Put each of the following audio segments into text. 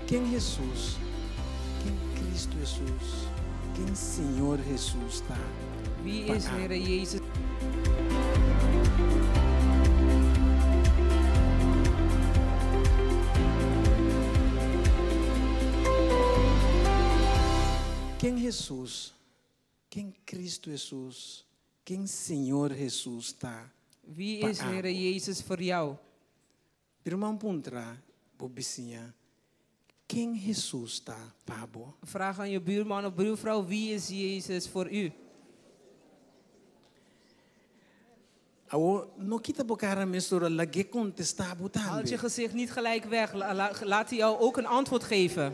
Ken Hesus, ken Kristu Hesus, ken Señor Hesus ta Wie pa is abo? Here Jezus? Ken Hesus, ken Kristu Hesus, ken Señor Hesus ta Wie pa is Here abo? Jezus voor jou? Ruman puntra bo bisiña, Ken Hesus ta pa bo? Vraag aan je buurman of buurvrouw, wie is Jezus voor u? Awor, no kita bo kara mesora, lag'é kontestá bo Houd je tambe. gezicht niet gelijk weg. Laat hij jou ook een antwoord geven.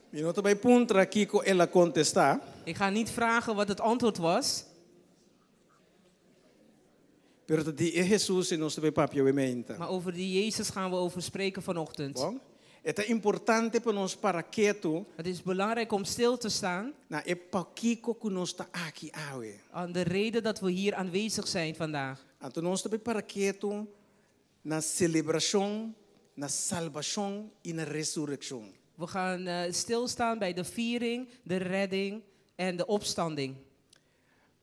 Mi no ta bai puntra kiko el a kontestá. Ik ga niet vragen wat het antwoord was. Pero ta di e Hesus nos ta bai papia awe mainta. Maar over die Jezus gaan we over spreken vanochtend. Bon? E ta importante pa nos para ketu Het is belangrijk om stil te staan na e pakiko ku nos ta aki awe. aan de reden dat we hier aanwezig zijn vandaag. Anto nos ta bai para ketu na selebrashon, na salbashon i na resurekshon. We gaan eh, stilstaan bij de viering, de redding en de opstanding.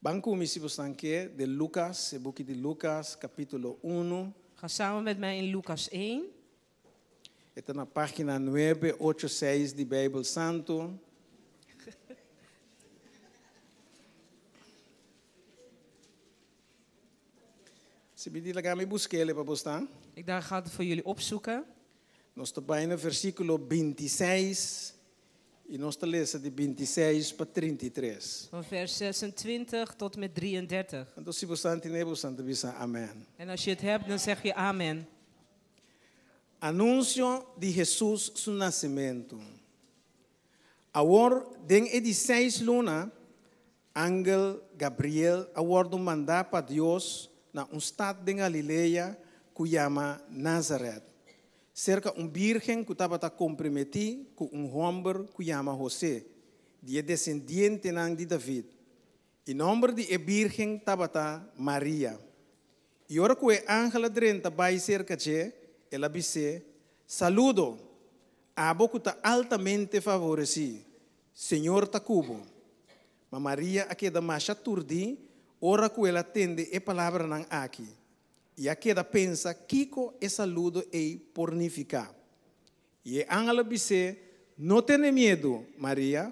Ban ku mi si bo ke den Lucas, e buki di Lucas, kapítulo 1. Ga samen met mij in Lucas 1. E ta na página 986 di Beibel Santu. Si mi di laga mi busk'é pa bo. Ik daar ga het voor jullie opzoeken. Nos ta bai na versíkulo 26 i nos ta lesa di 26 pa 33. Van vers 26 tot met 33. Anto si bo tin'é, bo ta bisa amèn. En als je het hebt, dan zeg je amen. Anunsio di Hesus su nasementu. Awor den e di seis luna, angel Gabriel a wòrdu mandá pa Dios na un stat den Galilea ku yama Nazaret. Serka un bírgen ku tabata komprometí ku un hòmber ku yama José, di e desendientenan di David. E nòmber di e bírgen tabata Maria. I ora ku e angel a drenta bai serka dje, el a bis'é, Saludo, abo ku ta altamente favoresí, Señor ta ku bo. Ma Maria a keda masha turdí ora ku el a tende e palabranan aki, i a keda pensa kiko e saludo ei por nifiká. I e angel a bis'é, No tene miedu, Maria,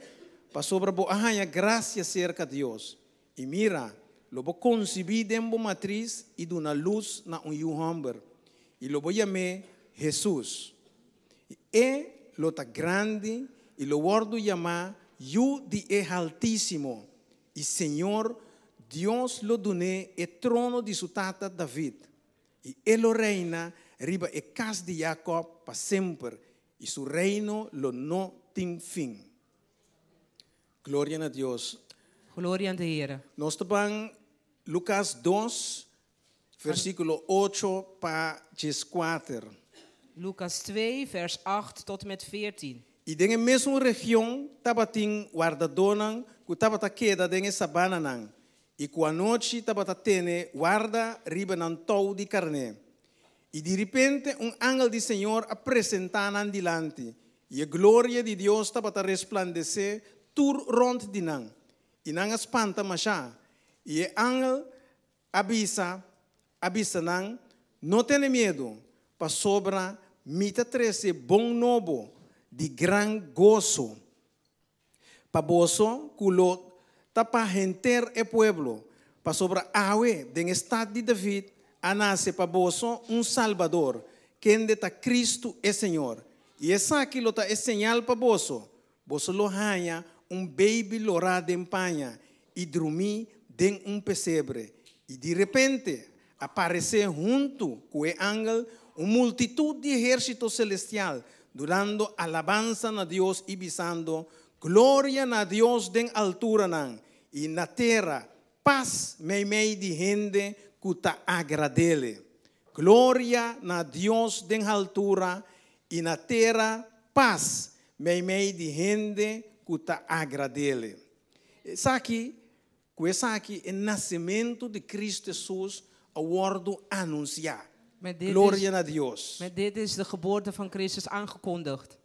pasobra bo a haña grasia serka Dios. I mira, lo bo konsibí den bo matris i duna lus na un yu hòmber, i lo bo yam'é Hesus. I e lo ta grandi i lo wòrdu yamá Yu di e Haltísimo, i Señor Dios lo dun'é e trono di su tata David, i e lo reina riba e kas di Jakòb pa semper, i su reino lo no tin fin. Gloria na Dios. Gloria aan de Heere. Nos ta ban Lukas dos, versíkulo ocho pa dieskuater. Lucas 2, vers 8 tot en met 14. I den e mesun region tabatin wardadónan ku tabata keda den e sabananan i ku anochi tabata tene warda riba nan tou di karné. I diripente un angel di Señor a presentá nan dilanti, i e gloria di Dios tabata resplandesé tur rònt di nan, i nan a spanta mashá. I e angel a bisa a bisa nan, No tene miedu, pasobra mi ta trese bon nobo di gran goso pa boso ku lo ta pa henter e pueblo, pasobra awe den e stat di David a nase pa boso un Salbador, kende ta Kristu e Señor. I esaki lo ta e señal pa boso, boso lo haña un beibi lorá den paña i drumí den un pesebre. I di repente a paresé huntu ku e angel un multitut di ehérsito selestial, dunando alabansa na Dios i bisando, Gloria na Dios den alturanan, i na tera pas meimei di hende ku ta agrad'Ele. Gloria na Dios den haltura, i na tera pas meimei di hende ku ta agrad'Ele. Esaki. Ku esaki e nasementu di Kristu Hesus a wòrdu anunsiá. Met dit Gloria is, na Dios. met dit is de geboorte van Christus aangekondigd.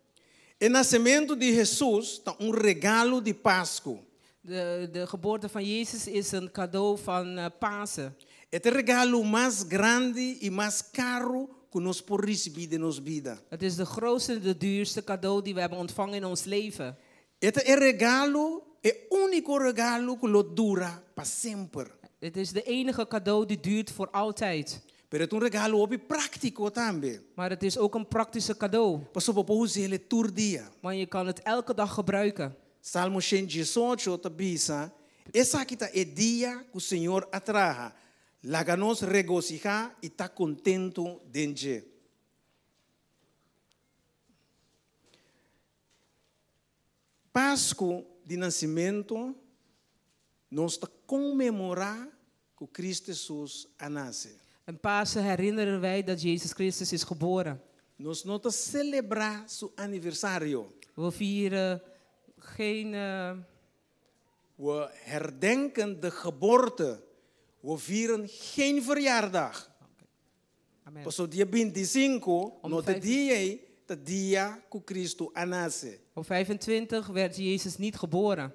E nasementu di Hesus ta un regalo di Pasku. De geboorte van Jezus is een cadeau van Pasen. E ta e regalo mas grandi i mas karu ku nos por risibí den nos bida. Het is de grootste en de duurste cadeau die we hebben ontvangen in ons leven. E ta e regalo, e úniko regalo ku lo dura pa semper. Het is de enige cadeau die duurt voor altijd. Pero e ta un regalo hopi práktiko tambe. Maar het is ook een praktische cadeau. Pasobra bo por us'é tur dia. Want je kan het elke dag gebruiken. Salmo 118 ta bisa, Esaki ta e dia ku Señor a traha, laga nos regosihá i ta kontentu den dje. Pasku di Nasimentu, nos ta konmemorá ku Kristu Hesus a nase. En Pasen herinneren wij dat Jezus Christus is geboren. Nos no ta selebrá su aniversario. We vieren geen. We herdenken de geboorte. We vieren geen verjaardag. Amen. Pasobra dia 25, Om no ta vijf- dia ei, ta dia ku Kristu a nase. Op 25 werd Jezus niet geboren.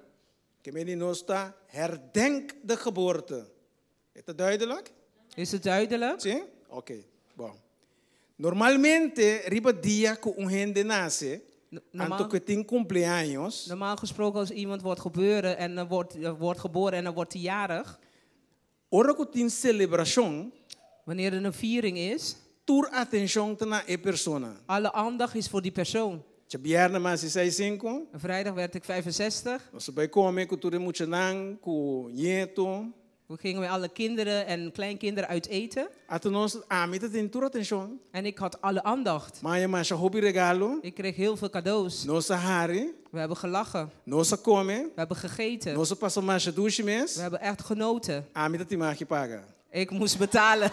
Ke men nos ta herdenk de geboorte. Is dat duidelijk? Is het duidelijk? Sí? Oké, bon. Normalmente, riba dia ku un hende nase, Normaal, anto ku tin kumpleaños, normaal gesproken als iemand wordt geboren en dan wordt geboren en dan wordt hij jarig. ora ku tin selebrashon, Wanneer er een viering is, tur atenshon ta na e persona. alle aandacht is voor die persoon. Djabièrnè m'a hasi 65, En vrijdag werd ik 65. nos a bai kome ku tur e muchanan, ku nieto. We gingen met alle kinderen en kleinkinderen uit eten. Anto nos, ami tabatin tur atenshon. En ik had alle aandacht. M'a haña masha hopi regalo. Ik kreeg heel veel cadeaus. Nos a hari, We hebben gelachen. nos a kome, We hebben gegeten. nos a pasa masha dushi mes. We hebben echt genoten. Ami tabatin mag di paga. Ik moest betalen.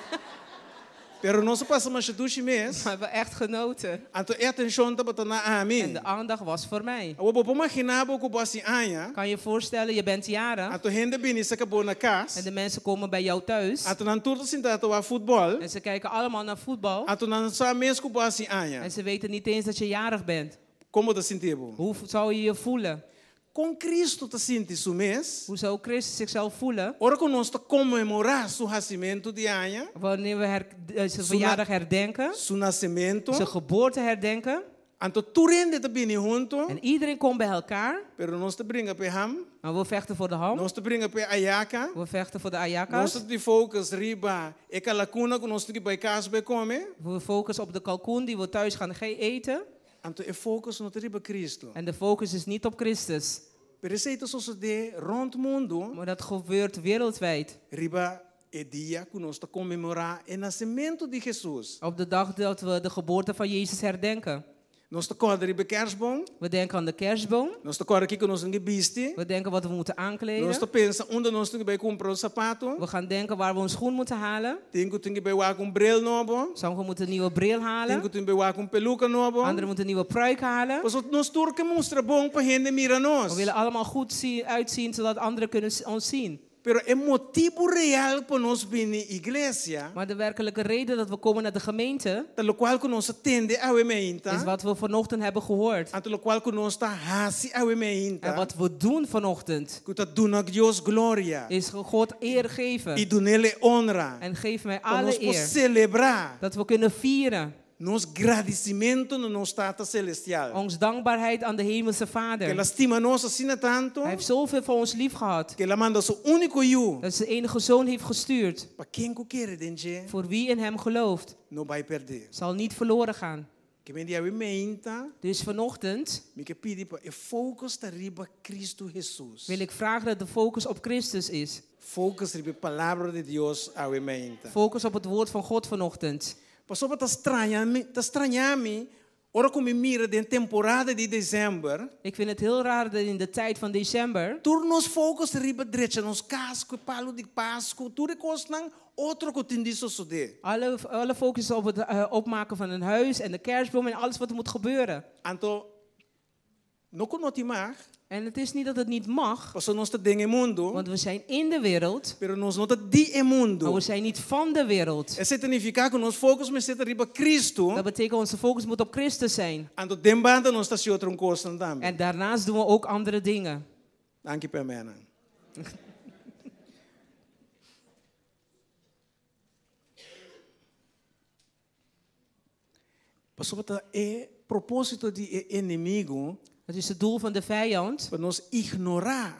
Pero nos a pasa masha dushi mes. We hebben echt genoten. Anto e atenshon tabata na ami. En de aandacht was voor mij. Awor bo por imaginá bo ku bo hasi aña. Kan je je voorstellen, je bent jarig. Anto hende bini serka bo na kas. En de mensen komen bij jou thuis. Anto nan tur ta sinta ta wak futbòl. En ze kijken allemaal naar voetbal. Anto nan no sa mes ku bo a hasi aña. En ze weten niet eens dat je jarig bent. Kon bo ta sinti bo? Hoe zou je je voelen? Kon Kristu ta sinti su mes? Hoe zou Christus zichzelf voelen Ora ku nos ta konmemorá su hasimentu di aña, wanneer we zijn verjaardag herdenken, su nasementu, zijn geboorte herdenken? anto tur hende ta bini huntu, En iedereen komt bij elkaar. pero nos ta bringa pa e ham, Maar we vechten voor de ham, nos ta bringa pa e ayaka, we vechten voor de nos ayakas, ta di focus riba e kalakuna ku nos tin ku bai kas bai kome, we focussen op de kalkoen die we thuis gaan eten. anto e focus no ta riba Kristu. En de focus is niet op Christus, Pero esei ta sosodé rònt mundu maar dat gebeurt wereldwijd. riba e dia ku nos ta konmemorá e nasementu di Hesus. Op de dag dat we de geboorte van Jezus herdenken. Nos ta kòrda riba kerstboom, We denken aan de kerstboom, nos ta kòrda kiko nos tin ku bisti, we denken wat we moeten nos aankleden. ta pensa unda nos tin ku bai kumpra un sapato, We gaan denken waar we een schoen moeten halen. tin ku tin ku bai wak un bril nobo, Sommigen moeten een nieuwe bril tin halen. ku tin bai wak un peluka nobo. Anderen moeten een nieuwe pruik halen. Pasobra nos tur ke mustra bon pa hende mira nos. We willen allemaal goed uitzien, zodat anderen kunnen ons zien. Pero e motibu real pa nos bini iglesia, Maar de werkelijke reden dat we komen naar de gemeente, ta lokual ku nos a tende awe meinta, is wat we vanochtend hebben gehoord. anto lokual ku nos ta hasi awe En meinta, wat we doen vanochtend, ku ta duna Dios gloria is God eer geven. i dun'É honra. En geef mij Pa nos alle por eer. selebrá Dat we kunnen vieren. nos gradisimentu na nos Tata Selestial. Ons dankbaarheid aan de Hemelse Ku el a Vader. stima nos asina tantu Hij heeft zoveel voor ons lief gehad. ku el a manda su úniko yu Dat zijn enige zoon heeft gestuurd. pa ken ku kere den dje Voor wie in hem gelooft, no bai pèrdè. zal niet verloren gaan. Ke men awe meinta, Dus vanochtend mi ke pidi pa e focus ta riba Kristu Hesus. wil ik vragen dat de focus op Christus is. Focus riba palabra di Dios awe meinta. Focus op het woord van God vanochtend. Pasobra ta straña mi, ta straña mi, ora ku mi mira den temporada di desèmber, Ik vind het heel raar dat in de tijd van december tur nos focus riba drecha nos kas ku palu di Pasku, tur e kosnan otro ku tin di sosodé. alle focus is op het opmaken van een huis en de kerstboom en alles wat er moet gebeuren. Anto No ku no tin mag, En het is niet dat het niet mag, pasobra nos ta den e mundu, want we zijn in de wereld, pero nos no ta di e mundu. maar we zijn niet van de wereld. Esei ta nifiká ku nos focus mester ta riba Kristu, Dat betekent onze focus moet op Christus zijn. anto den banda nos ta hasi otro kosnan tambe. En daarnaast doen we ook andere dingen. Danki pa amèn. Pasobra ta e propósito di e enemigu Het is het doel van de vijand pa nos ignorá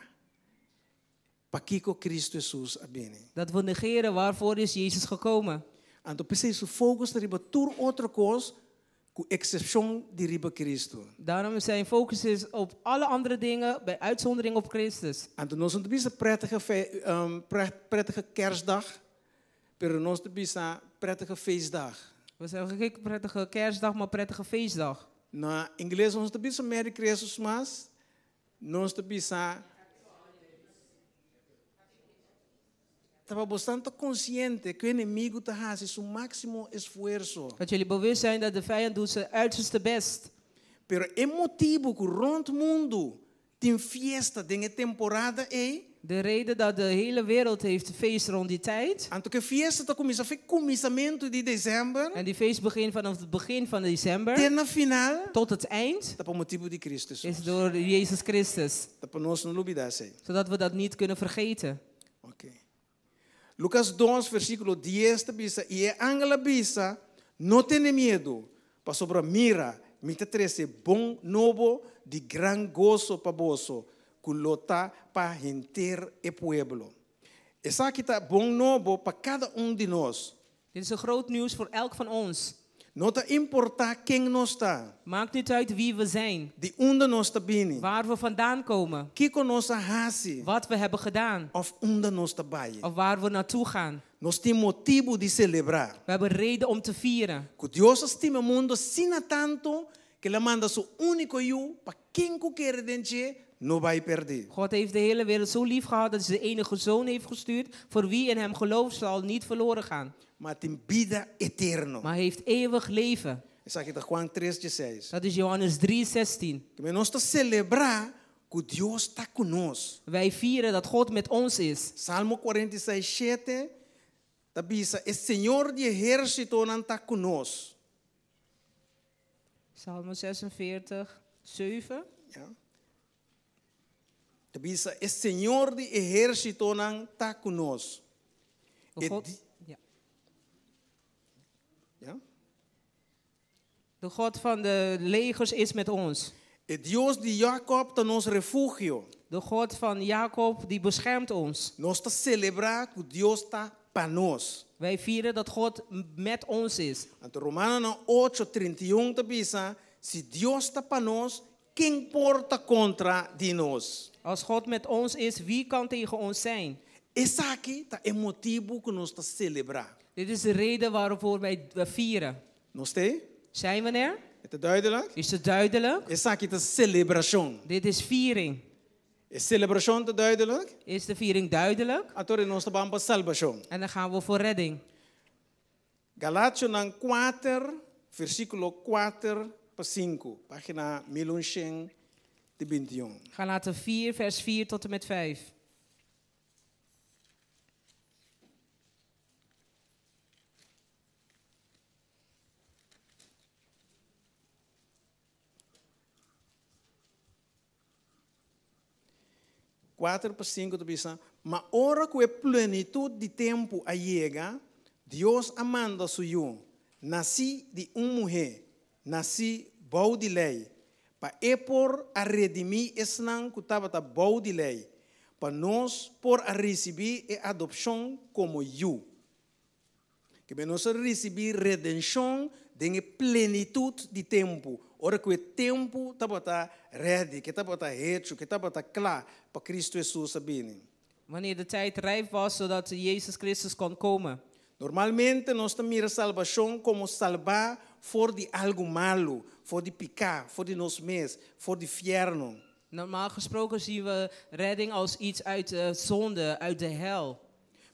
pakiko Kristu Hesus a bini. dat we negeren waarvoor is Jezus gekomen. Anto p'esei su focus ta riba tur otro kos ku eksepshon di riba Kristu. Daarom zijn focus is op alle andere dingen, bij uitzondering op Christus. Anto nos no ta bisa prettige fe, prettige kerstdag, pero nos ta bisa prettige feestdag. We zeggen geen prettige kerstdag, maar prettige feestdag. Na ingles nos no ta bisa Merry Christmas mas, nos ta bisa Ta pa bosnan ta konsiente ku e enemigu ta hasi su máksimo esfuerso. Dat jullie bewust zijn dat de vijand doet zijn uiterste best. Pero e motibu ku rònt mundu tin fiesta den e temporada ei, De reden dat de hele wereld heeft feest rond die tijd. anto ku e fiesta ta kuminsá for kuminsamentu di desèmber En die feest begint vanaf het begin van december te na final, tot het eind. ta pa motibu di Kristu Is Hesus. door Jezus Christus. Ta pa nos no lubidá esei. Zodat we dat niet kunnen vergeten. Ok. Lucas 2, versíkulo 10 ta bisa, I e angel a bisa, No tene miedu, pasobra mira, mi ta trese bon nobo di gran goso pa boso, ku lo ta pa henter e pueblo. Esaki ta bon nobo pa kada un di nos. Dit is een groot nieuws voor elk van ons. No ta importá ken nos ta, Maakt niet uit wie we zijn, di unda nos ta bini, waar we vandaan komen, kiko nos a hasi wat we hebben gedaan òf unda nos ta bai. of waar we naartoe gaan. Nos tin motibu di selebrá. We hebben reden om te vieren. Ku Dios a stima mundu asina tantu ku el a manda su úniko Yu pa ken ku kere den dje no bai pèrdí. God heeft de hele wereld zo lief gehad dat hij zijn enige zoon heeft gestuurd. Voor wie in hem gelooft zal niet verloren gaan, Ma tin bida eterno. maar heeft eeuwig leven. Esaki ta Juan tres dieseis. Dat is Johannes 3:16. Ke men nos ta selebrá ku Dios ta ku nos. Wij vieren dat God met ons is. Salmo 46, 7 ta bisa, E Señor di ehérsitonan ta ku nos. Salmo 46, 7. Ja. Ta bisa, E Señor di ehérsitonan ta ku nos. De E God, di- ja. Ja? De God van de legers is met ons. E Dios di Jacob ta nos refugio. De God van Jacob die beschermt ons. Nos ta selebrá ku Dios ta pa nos. Wij vieren dat God met ons is. Anto Romanonan ocho, 31 ta bisa, Si Dios ta pa nos, ken por ta kontra di nos? Als God met ons is, wie kan tegen ons zijn? Esaki ta e motibu ku nos ta selebrá. Dit is de reden waarvoor wij vieren. Nos t'ei? Zijn we er? E ta duidelijk? Is het duidelijk? Esaki ta selebrashon. Dit is viering. E selebrashon ta duidelijk? Is de viering duidelijk? Anto nos ta ban pa salbashon. En dan gaan we voor redding. Galationan kuater, versíkulo kuater pa sinku, página mil un shen di bintiun. Galaten 4, vers 4 tot en met 5. Kuater pa sinku ta bisa, Ma ora ku e plenitut di tempu a yega, Dios a manda su Yu, nasí di un muhé, nasí bou di lei, pa e por a redimí esnan ku tabata bou di lei, pa nos por a risibí e adopshon komo yu. Ke men nos a risibí redenshon den e plenitut di tempu, ora ku e tempu tabata ready, ku e tabata hechu, ku e tabata kla pa Kristu Hesus a bini. Wanneer de tijd rijp was, zodat Jezus Christus kon komen. Normalmente nos ta mira salbashon komo salbá for di algu malu, for di piká, for di nos mes, for di fièrnu. Normaal gesproken zien we redding als iets uit de zonde, uit de hel.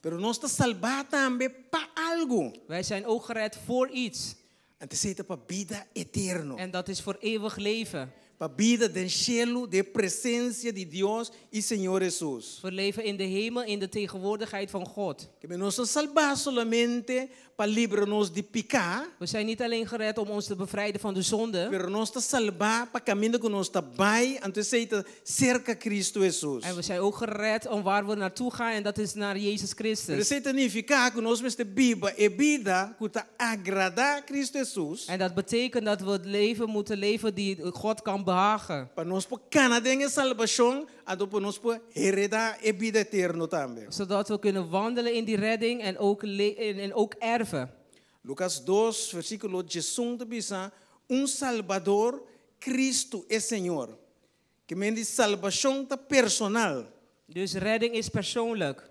Pero nos ta salbá tambe pa algu. Wij zijn ook gered voor iets. Anto esei ta pa bida eterno. En dat is voor eeuwig leven. Pa bida den shelu, den presensia di Dios i Señor Hesus. Voor leven in de hemel, in de tegenwoordigheid van God. Ke men nos no ta salbá solamente pa libra nos di piká, We zijn niet alleen gered om ons te bevrijden van de zonde, pero nos ta salbá pa kaminda ku nos ta bai, anto esei ta serka Kristu Hesus. En we zijn ook gered om waar we naartoe gaan en dat is naar Jezus Pero Christus. esei ta nifiká ku nos mester biba e bida ku ta agradá Kristu Hesus, En dat betekent dat we het leven moeten leven die God kan behagen. pa nos por kana den e salbashon, anto pa nos por heredá e bida eterno tambe. Zodat we kunnen wandelen in die redding en ook, le- en, en ook erven. Lukas 2, versíkulo 11 ta bisa, un Salbador, Kristu e Señor. Ke men salbashon ta personal. Dus redding is persoonlijk.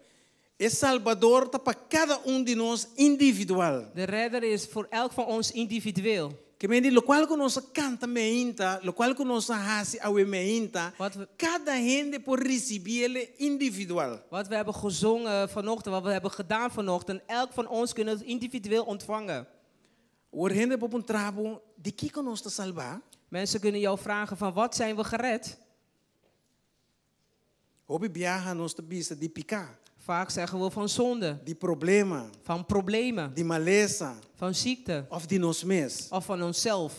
E Salbador ta pa kada un di nos individual. De redder is voor elk van ons individueel. Ke men lokual ku nos a kanta meinta, lokual ku nos a hasi awe meinta, Wat we- kada hende por risibié individual. Wat we hebben gezongen vanochtend, wat we hebben gedaan vanochtend, elk van ons kunnen het individueel ontvangen. Ora hende por puntra bo, di kiko nos ta salbá? Mensen kunnen jou vragen van wat zijn we gered? Hopi biaha nos ta bisa di piká, Vaak zeggen we van zonde, di problema, van problemen, di malesa, van ziekte òf di nos mes. of van onszelf.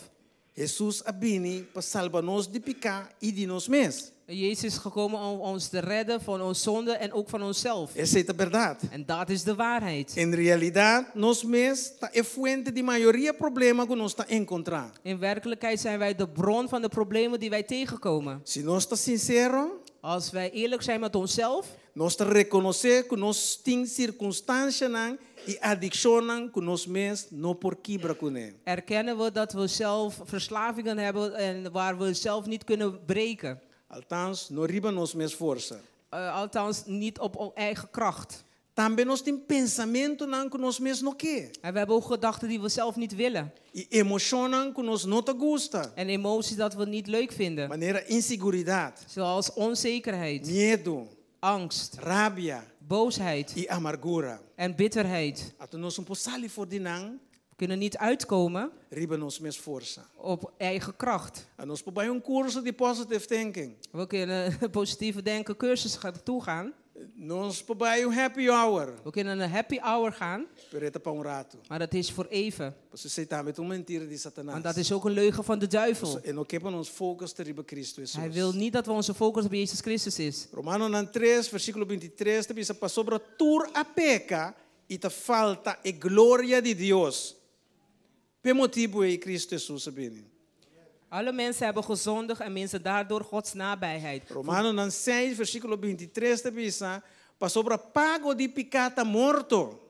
Hesus a bini pa salba nos di piká i di nos mes. En Jezus is gekomen om ons te redden van ons zonde en ook van onszelf. Esei ta bèrdat. En dat is de waarheid. En realidat, nos mes ta e fuente di mayoria problema ku nos ta enkontrá. In werkelijkheid zijn wij de bron van de problemen die wij tegenkomen. Si nos ta sinsero, Als wij eerlijk zijn met onszelf, nos ta rekonosé ku nos tin sirkunstansianan i adikshonnan ku nos mes no por kibra kuné. erkennen we dat we zelf verslavingen hebben en waar we zelf niet kunnen breken. Althans, no riba nos mes forsa. Althans, niet op o- eigen kracht. Tambe nos tin pensamentunan ku nos mes no ke. En we hebben ook gedachten die we zelf niet willen. I emoshonnan ku nos no ta gusta. En emoties dat we niet leuk vinden. Manera inseguridat, Zoals onzekerheid, miedu, angst, rabia boosheid i amargura. en bitterheid. Anto nos no por sali for di nan We kunnen niet uitkomen riba nos mes forsa. op eigen kracht. A Nos por bai un kurso di positive thinking. We kunnen positieve denken cursus gaan toegaan. Nos por bai un happy hour. We kunnen een happy hour gaan, Pero ta pa un ratu. maar dat is voor even. Pasobra esei tambe ta un mentira di Satanas. Want dat is ook een leugen van de duivel. E no ke pa nos focus ta riba Kristu Hesus. Hij wil niet dat we onze focus op Jezus Christus is. Romanonan 3, versíkulo 23, ta bisa pasobra tur a peka i ta falta e gloria di Dios. P'e motibu ei Kristu Hesus a bini. Alle mensen hebben gezondigd en missen daardoor Gods nabijheid. Romanonan 6, versíkulo 23, ta bisa pasobra pago di piká ta morto.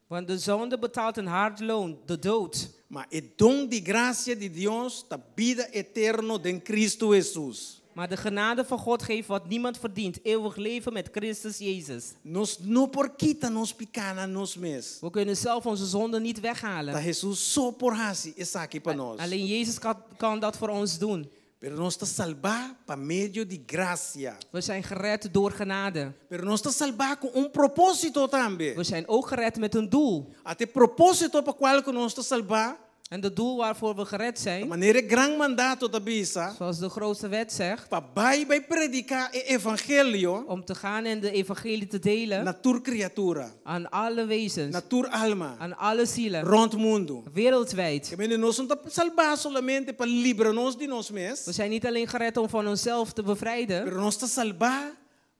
Want de zonde betaalt een hard loon, de dood. Ma e don di grasia di Dios ta bida eterno den Kristu Hesus. Maar de genade van God geeft wat niemand verdient, eeuwig leven met Christus Jezus. Nos no por kita nos pikánan nos mes. We kunnen zelf onze zonde niet Ta weghalen. Hesus so por hasi esaki pa nos. Alleen Jezus kan, kan dat voor ons doen. Pero nos ta salbá pa medio di grasia. We zijn gered door genade. Pero nos ta salbá ku un propósito tambe. We zijn ook gered met een doel. Anto e propósito pa kual ku nos ta salbá, En het doel waarvoor we gered zijn, manera gran mandato ta bisa, zoals de grootste wet zegt, pa bai bai prediká e evangelio om te gaan en de evangelie te delen na tur kriatura, aan alle wezens, na tur alma, aan alle zielen, rònt mundu. wereldwijd. Ke men nos no ta salbá solamente pa libra nos di nos mes, We zijn niet alleen gered om van onszelf te bevrijden, pero nos ta salbá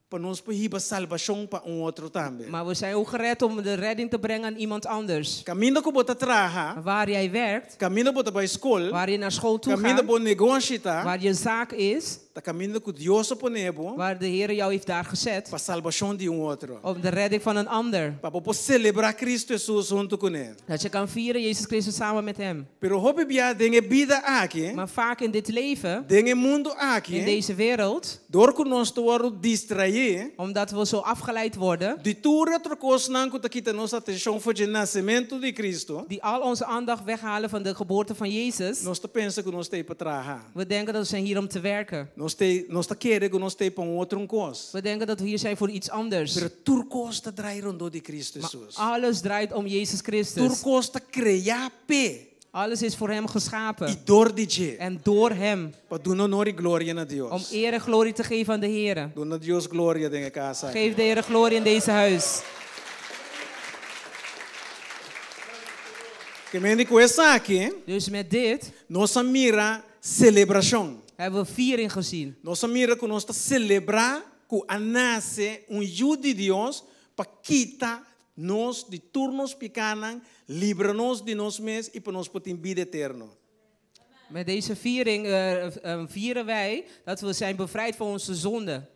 pa nos por hiba salbashon pa un otro tambe. maar we zijn ook gered om de redding te brengen aan iemand anders. Kaminda ku bo ta traha, Waar jij werkt, kaminda bo ta bai skol, waar je naar school toe kaminda gaat, bo negoshi ta, waar je zaak is, ta kaminda ku Dios a pone bo waar de Heer jou heeft daar gezet, pa salbashon di un otro. om de redding van een ander. Pa bo por selebrá Kristu Hesus huntu kuné. Dat je kan vieren Jezus Christus samen met hem. Pero hopi bia den e bida aki, Maar vaak in dit leven, den e mundu in aki, deze wereld, dor ku nos ta wòrdu distraí, omdat we zo afgeleid worden, di tur otro kosnan ku ta kita nos atenshon for di nasementu di Kristu, die al onze aandacht weghalen van de geboorte van Jezus. nos ta pensa ku nos t'ei pa traha. We denken dat we zijn hier om te werken. Nos t'ei, nos ta kere ku nos t'ei pa un otro kos. We denken dat we hier zijn voor iets anders. Pero tur kos ta drai rondó di Kristu Maar Hesus. alles draait om Jezus Tur Christus. kos ta kreá p'e. Alles is voor hem geschapen. I dor di dje. En door hem. Pa duna honor i gloria na Om Dios. eer en glorie te geven aan de Heer. Duna Dios gloria den e kas aki. Geef de Heer glorie in deze huis. Ke men ku esaki, Dus met dit nos a mira selebrashon. hebben we viering gezien. Nos a mira ku nos ta selebrá ku a nase un Yu di Dios pa kita nos di tur nos pikánan, libra nos di nos mes i pa nos por tin bida eterno. Met deze viering vieren wij dat we zijn bevrijd van onze zonde.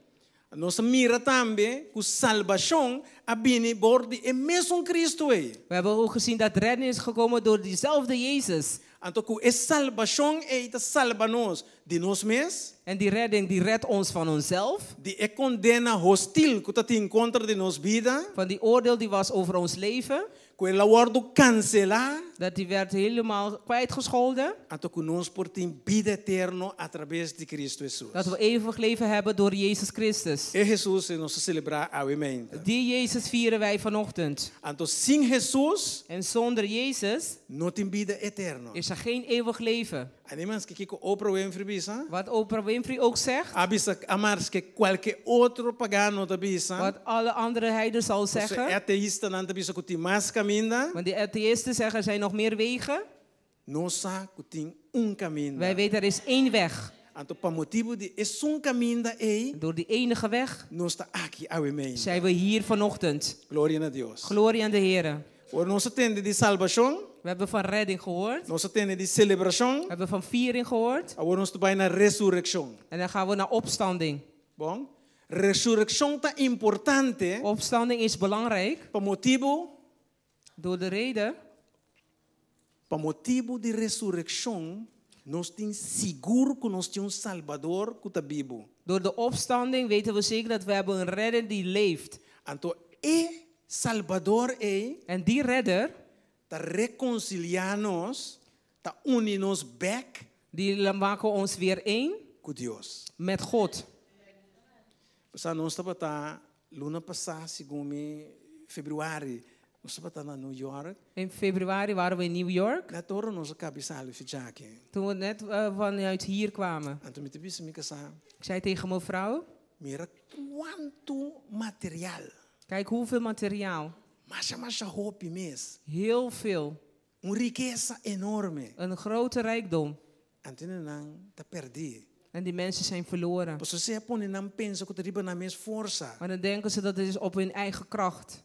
Nos a mira tambe ku salbashon a bini dor di e mesun Kristu ei. We hebben ook gezien dat redding is gekomen door diezelfde Jezus. Anto ku e salbashon ei ta salba nos di nos mes, En die redding die redt ons van onszelf. di e kondena hostil ku tatin kontra di nos bida, Van die oordeel die was over ons leven. ku el a wòrdu kanselá, Dat die werd helemaal kwijtgescholden. anto ku nos por tin bida eterno a traves di Kristu Hesus. Dat we eeuwig leven hebben door Jezus Christus. E Hesus nos ta selebrá awe mainta. Die Jezus vieren wij vanochtend. Anto sin Hesus En zonder Jezus no tin bida eterno. is er geen eeuwig leven. Ni maske kiko Oprah Winfrey bisa, Wat Oprah Winfrey ook zegt, a bisa a maske kualke otro pagano ta bisa, wat alle andere heiden zal se zeggen. ateistanan ta bisa ku tin mas kaminda, Want die atheïsten zeggen er zijn nog meer wegen. nos sa ku tin un kaminda. Wij weten er is één weg. Anto pa motibu di esun kaminda ei, Door die enige weg nos ta aki awe mainta. zijn we hier vanochtend. Gloria na Dios. Glorie aan de Heer. Ora nos a tende di salbashon, We hebben van redding gehoord. nos a tende di selebrashon, We hebben van viering gehoord. awor nos ta bai na resurekshon. En dan gaan we naar opstanding. Bon, resurekshon ta importante Opstanding is belangrijk pa motibu, door de reden, pa motibu di resurekshon, nos tin sigur ku nos tin un Salbador ku ta bibu. door de opstanding weten we zeker dat we hebben een redder die leeft. Anto e Salbador ei En die redder, ta rekonsiliá nos, ta uni nos bèk die maken ons weer één ku Dios. met God. Pasá nos tabata luna pasá, segun mi febrüari, nos tabata na New York. In februari waren we in New York, Nèt ora nos a kaba di sali for di aki. toen we net vanuit hier kwamen. Anto mi ta bisa mi kasá, Ik zei tegen mijn vrouw, mira kuantu material. kijk hoeveel materiaal. Masha masha hopi mes. Heel veel. Un rikesa enorme. Een grote rijkdom. Anto nan ta pèrdí. En die mensen zijn verloren. Pasobra esei a pone nan pensa ku ta riba nan mes forsa. Maar dan denken ze dat het is op hun eigen kracht.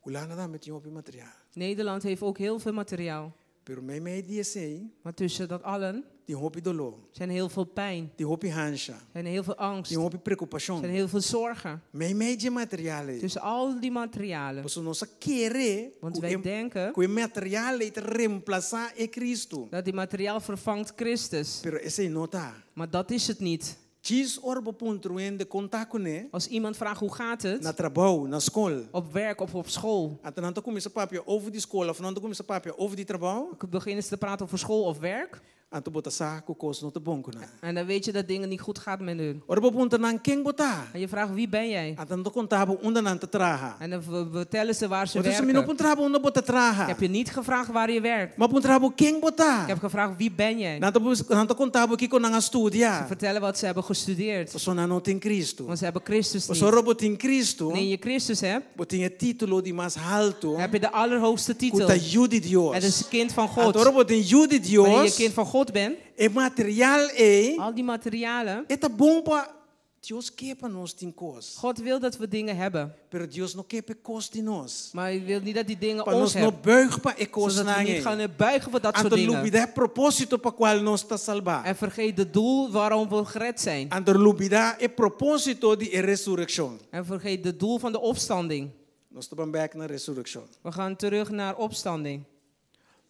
Hulanda tambe tin hopi material. Nederland heeft ook heel veel materiaal. Pero meimei di esei, Maar tussen dat allen tin hopi doló, zijn heel veel pijn, tin hopi hansha, zijn heel veel angst, tin hopi preokupashon. zijn heel veel zorgen. Meimei di e material ei. Tussen al die materialen. Pasobra nos a kere Want ku wij e, denken ku e material ei ta remplasá e Kristu. dat die materiaal vervangt Christus. Pero esei no ta. Maar dat is het niet. Djis ora bo puntra un hende kon ta kuné, Als iemand vraagt hoe gaat na het, trabou, na skol. op werk of op school, Anto nan ta kuminsá papia òf di skol, òf nan ta kuminsá papia òf di trabou. beginnen ze te praten over school of werk. Anto bo ta sa ku kos no ta bon ku nan. En dan weet je dat dingen niet goed gaan met hun. Ora bo puntra nan ken bo ta. En je vraagt wie ben jij? Anto nan ta konta bo unda nan ta traha. En dan vertellen ze waar ze Anto mi no werken. puntra bo unda bo ta Ik traha. heb je niet gevraagd waar je werkt. M'a puntra bo ken bo ta. Ik heb gevraagd wie ben jij? Nan ta nan ta konta bo kiko nan a Ze studia. vertellen wat ze hebben gestudeerd. Pasobra nan no tin Kristu. Want ze hebben Christus niet. Pasobra ora bo tin Kristu, Wanneer je Christus hebt, bo tin e título di mas haltu, heb je de allerhoogste ku titel. ta yu di Dios. Het is kind van God. Anto ora bo tin yu di Wanneer je Dios, kind van God bent, e material ei, al die materialen. e ta bon pa Dios ke pa nos tin kos. God wil dat we dingen hebben. Pero Dios no ke pa e kos tin nos. Maar hij wil niet dat die dingen Pa ons nos no hebben. buig pa e kos Zodat we nan niet ei. gaan buigen voor dat soort Anto dingen. lubidá e propósito pa kual nos ta salbá. En vergeet het doel waarom we gered zijn. Anto lubidá e propósito di e resurekshon. En vergeet het doel van de opstanding. Nos ta ban bèk na resurekshon. We gaan terug naar opstanding.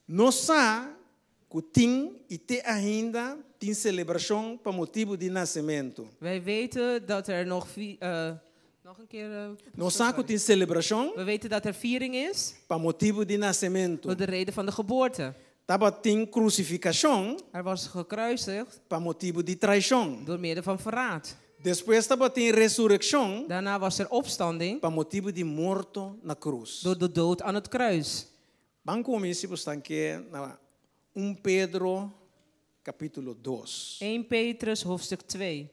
Nos sa ku tin i te ainda tin selebrashon pa motibu di nasementu. Wij weten dat er nog, nog een keer. Nos sa ku tin selebrashon We weten dat er viering is pa motibu di nasementu. door de reden van de geboorte. Tabatin krusifikashon Er was gekruisigd pa motibu di traishon. door middel van verraad. Despues tabatin resurekshon Daarna was er opstanding pa motibu di morto na krus. door de dood aan het kruis. Ban ku mi si boso ke na 1 Pedro kapítulo 2. 1 Petrus hoofdstuk 2.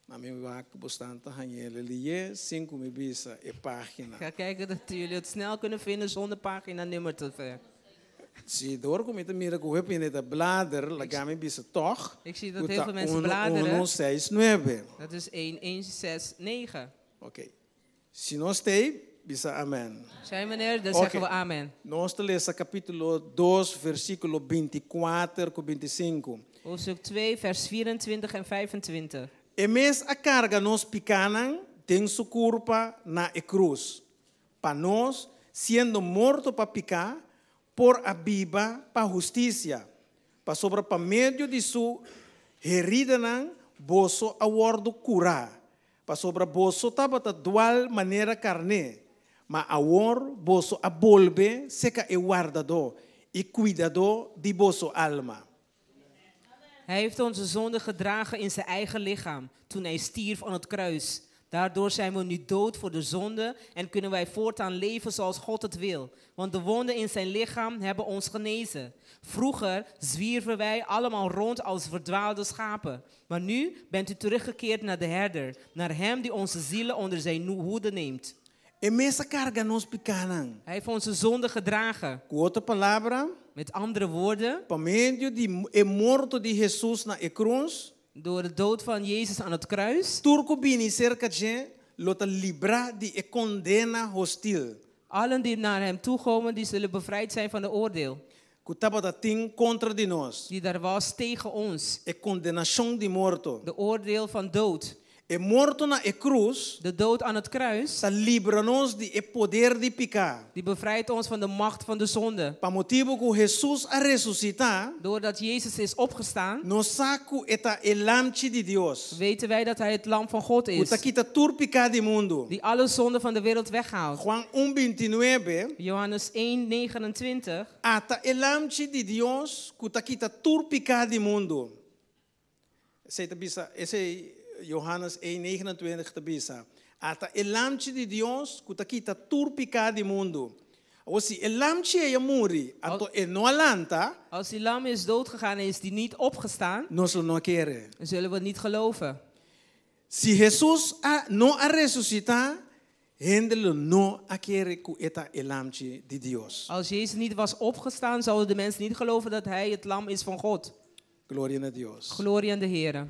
Laga mi wak boso ta hañ'é lihé, sin ku mi bisa e página. Ik ga kijken dat jullie het snel kunnen vinden zonder pagina nummer te ver. Si dor ku mi mira ku hopi hende ta blader, laga mi bisa toch. Ik zie dat heel veel mensen bladeren. 1, 6, 9. Dat is 1, 1, 6, 9. Oké. Si nos tei, bisa amen. Zijn meneer, dan Oké. zeggen we amen. Nos ta lesa kapítulo 2, versíkulo 24 ku 25. Hoofdstuk 2, vers 24 en 25. E mes a karga nos pikánan den su kurpa na e krus. Pa nos, siendo morto pa piká, por a biba pa hustisia. Pasobra pa medio di su heridanan, boso a wòrdu kurá. Pasobra boso tabata dual manera karné. Ma awor boso a bolbe serka e wardadó i kuidadó di boso alma. Hij heeft onze zonde gedragen in zijn eigen lichaam toen hij stierf aan het kruis. Daardoor zijn we nu dood voor de zonde en kunnen wij voortaan leven zoals God het wil. Want de wonden in zijn lichaam hebben ons genezen. Vroeger zwierven wij allemaal rond als verdwaalde schapen. Maar nu bent u teruggekeerd naar de herder, naar hem die onze zielen onder zijn hoede neemt. E mes a karga nos pikánan. Hij heeft onze zonde gedragen. Ku otro palabra, Met andere woorden, pa medio di e morto di Hesus na e krus, door de dood van Jezus aan het kruis, tur ku bini serka dje, lo ta librá di e kondena hostil. allen die naar hem toekomen, die zullen bevrijd zijn van de oordeel Ku tabatin kontra di nos. die daar was tegen ons. E kondenashon di morto. De oordeel van dood. E morto na e krus, De dood aan het kruis, ta libra nos di e poder di piká. die bevrijdt ons van de macht van de zonde. Pa motibu ku Hesus a resusitá, Doordat Jezus is opgestaan, nos sa ku e ta e lamchi di Dios. weten wij dat hij het lam van God Ku ta is. kita tur piká di mundu. Die alle zonde van de wereld weghaalt. Juan 1:29, Johannes 1, 29. Ata e lamchi di Dios ku ta kita tur piká di mundu. Esei ta bisa, esei Johannes 1:29 ta bisa. Ata e lamchi di Dios ku ta kita tur piká di mundu. Awor si e lamchi ei a muri, anto e no a lanta, Als die lam is doodgegaan en is die niet opgestaan, nos no kere. dan zullen we het niet geloven. Si Hesus a, no a resusitá, hende lo no a kere ku e ta e lamchi di Dios. Als Jezus niet was opgestaan, zouden de mensen niet geloven dat hij het lam is van God. Gloria na Dios. Glorie aan de Heer.